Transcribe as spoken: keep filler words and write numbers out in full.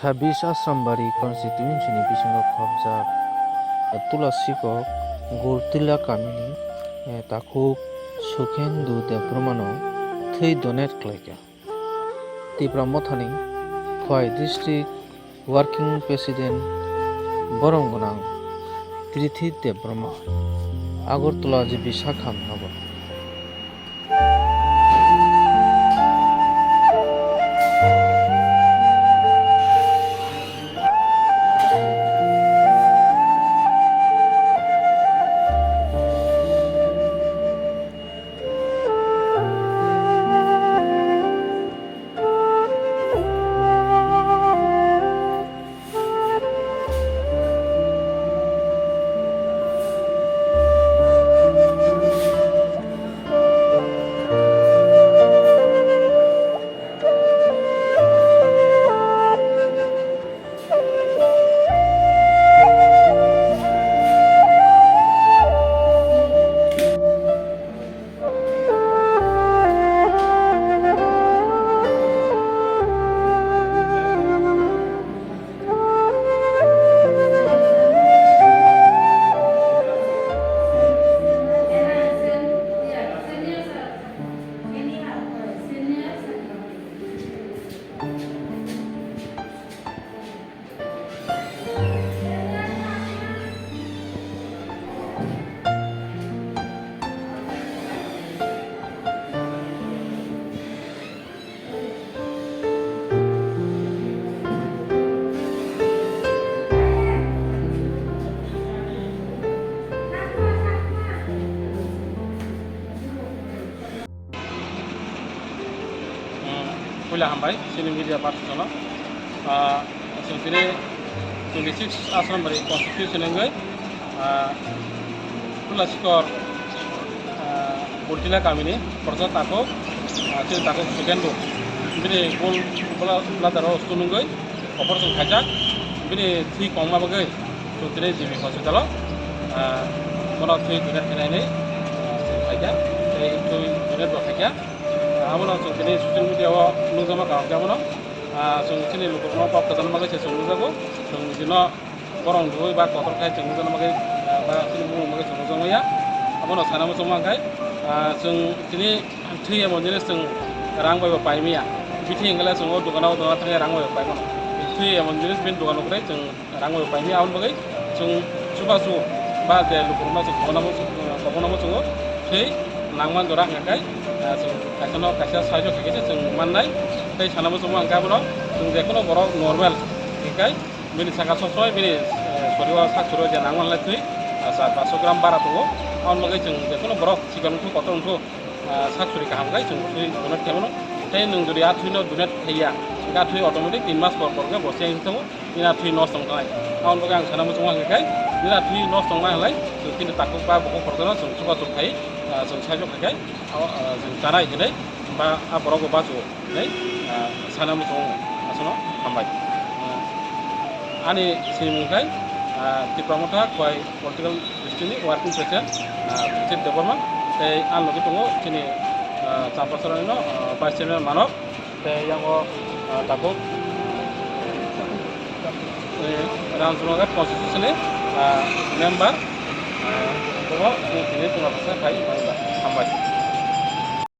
Sabis Asrambari constituency ni bisingo khobjak Tulasikok Gultila kamini, eh, takhuk Sukhendu Debbarmano thwi donate khlaikha. Tipra Mothani Khowai District Working President borom gwnang Prithi Debbarma, Agartala G B Sakha nogo. Puila hambai chini media party no. Ah, chwng tini twenty six Asrambari constituency wngwi, ah, Tulasikor, ah, Gultila kamini Praja Takhuk, ah, chini takhuk Sukhendu. Bini gol bla-, bladder o stone wngwi operation khaijak. Bini thwi kongma bagwi chwng tini G B hospital o, ah, bono thwi donate khainani, ah, chwng khaijak. Tei thwi donate bo khaijak. Abono chwng tini social media o nukjakma kaham khe abono, ah, chwng chini lukurokno kok kwchangma bagwi se chwng nukjago. Chwng nijino borok rwui ba kotor khai chwng nukjakma bagwi, ah, ba chini bumung bagwi chwng nukjakmaya. Abono sana muchungma khe, ah, chwng tini thwi emon jinis chwng rang bai bo paimaya. Bithi hwnkhe chwng o dukano, o dukano thangwi rang bai bo paimano. Thwi emon jinis bini dukano kwrwi chwng rang bai paimaya, aboni bagwi chwng chubachu ba je lukurokno chwng kobono muchungo, kobono muchungo thwi nangman jora hwnkha khe, ah, chwng kaitorno kaisa sahajyo khaikhe se chwng mannai. Tei sana muchungo hwnkha abono chwng jekheno borok normal hwnkhe bini saka sob somoi bini, eh, sorio sak sorio je nangmanlai thwi, ah, char panchsho gram bara tongo. Aboni bagwi chwng jekheno borok chikon wngthok kotor wngthok, ah, sak suri kaham khe chwng thwi donate khaimano. Tei nwng jodi a thwino donate khaiya, hwnkhe a thwi automatic tin mas por por khe bo change wngwi thango. Nini a thwi nosto wng thangnai. Aboni bagwi ang sana muchungo hwnkhai, nini a thwi nosto wngnai hwnlai, chwng chini takhuk ba bukhuk khoroksa no chwng chubachu khai, ah, chwng sahajyo khai khai, ah, chwng chanai hinwi ba a borok bo bachu hinwi, ah, sana muchungo aswkno hambai. Ah, ani sinimung khai, ah, Tipra Motha Khowai political district ni working president, ah, Chief Debbarma, tei ani logi tongo chini, ah, Champasarani no, ah, vice chairman Manok. Tei yango, ah, tabuk, eh, Ranjanagar constituency ni, ah, member, ah, bo tini Tunga Basa khai.